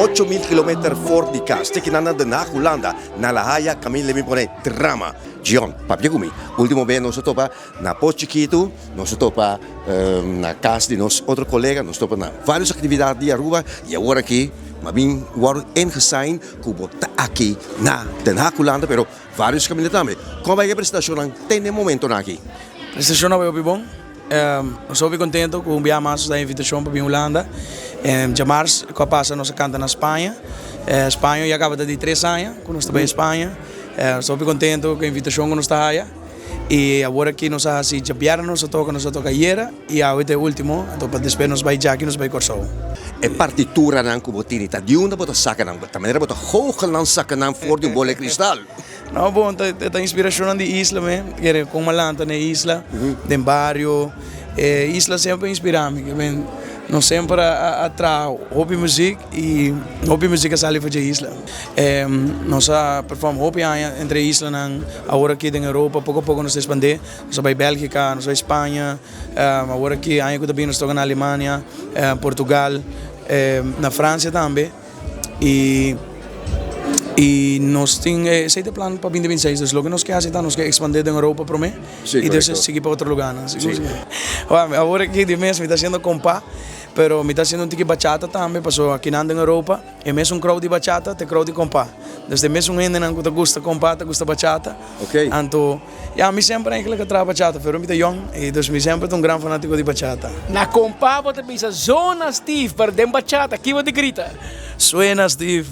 8000 kilometer for di kas, te kinan na Den Haag, Hulanda, na La Haya, kaminda mi pone drama. Gion, papia ku mi. Ultimo bes nos a topa na Pos Chikitu, nos a topa na kas di nos otro kolega, nos topa na varios aktividat di Aruba i awor aki m'a bin wòrdu ingesign ku bo ta aki na Den Haag, Hulanda, pero varios kaminda tambe. Kon bai e presentashonnan te n'e momentonan aki? Presentashonnan bai hopi bon. Nos hopi contento cu un bia mas nos da invitacion pa bin Hulanda. Djamars cu a pasa nos a canta na Spaña. Spaño ya caba ta di tres aña cu nos ta bay Spaña. Nos ta hopi contento cu e invitacion cu nos ta haya. Y awor aki nos a haci djabièrnè nos a toca, nos a toca ayera y awe ta e ultimo. Anto pa despues nos bay djaki nos bay Corsou. E partituranan cu bo tini ta di unda bo ta saca nan? Ta manera bo ta goochel nan saca nan for di un bola di cristal? No bon, ta ta inspiracionnan di isla me, kere con mi a lanta na e isla, den bario, e isla semper a inspira mi, ke men nos semper a a traha hopi muziek y hopi muziek a sali for dje isla. Nos a perform hopi aña entre e islanan, awor aki den Europa poco a poco nos ta expande, nos a bay Belgica, nos a bay Spaña, awor aki aña cu ta bini nos toca na Alemania, Portugal, na Francia tambe. Y y nos tin esey ta e plan pa binti binti seis. Dus loke nos ke hasi ta nos ke expande den Europa prome y despues sigui pa otro lugarnan. Wak awor aki di mes mi ta haciendo compa pero mi ta haciendo un tiki bachata tambe pasobra akinan den Europa e mesun crowd di bachata ta e crowd di compa. Dus ta e mesun hendenan ku ta gusta compa ta gusta bachata. Anto. Ya, mi semper eigenlijk a traha bachata, pero mi ta yong y dus mi semper ta un gran fanatico di bachata. Na compa bo ta bisa zona Steve, pero den bachata ki bo ta grita? Suena Steve.